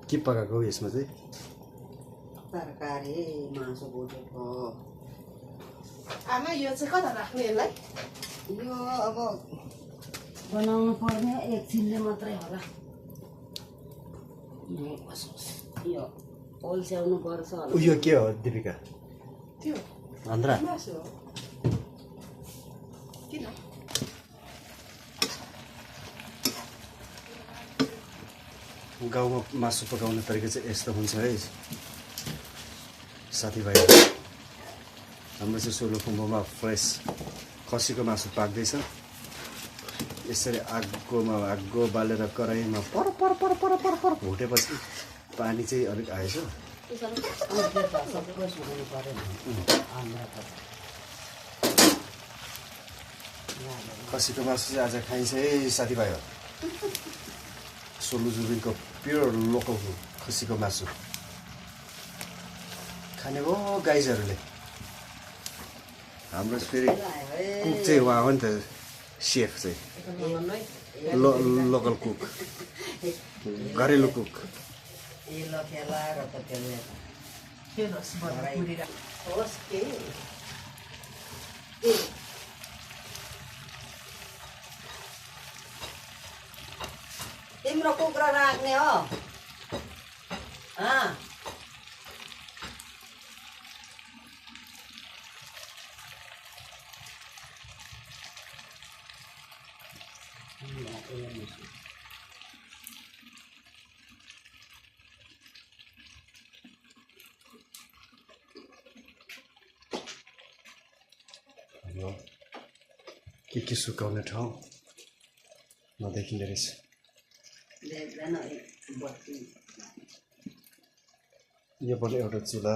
के पकाएको यसमा चाहिँ तरकारी मासु भुटेको आमा यो चाहिँ कता राख्ने यसलाई यो अब बनाउनु पर्ने एकछिनले मात्रै होला यो ओल्स्याउनु पर्छ होला उयो के हो दिपिका त्यो आन्द्रा मासु हो किन गाउँमा मासु पकाउने तरिका चाहिँ यस्तो हुन्छ है साथीभाइ हाम्रो चाहिँ सोलुखुम्बुमा फ्रेस खसीको मासु पाक्दैछ यसरी आगो बालेर कराईमा पर पर पर पर पर पर भुटेपछि पानी चाहिँ अलिक आएछ खसीको मासु चाहिँ आज खाइन्छ है साथीभाइहरू सोलु जुबिनको प्योर लोकल खसीको मासु खाने हो गाइजहरूले हाम्रो फेरि कुक चाहिँ उहाँ हो नि त सेफ चाहिँ लोकल कुक घरेलु कुक तिम्रो कुखुरा राख्ने हो के सुकाउने ठाउँ नदेखिँदो रहेछ यो पनि एउटा चुल्हा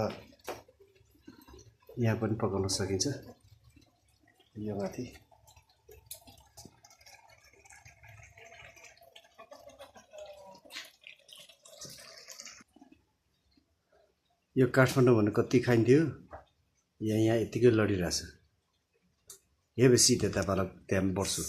यहाँ पनि पकाउन सकिन्छ यो माथि यो काठमाडौँ भने कति खाइन्थ्यो यहाँ यतिकै लडिरहेछ ये बेसी त्यता पर त्यहाँ बढ्छु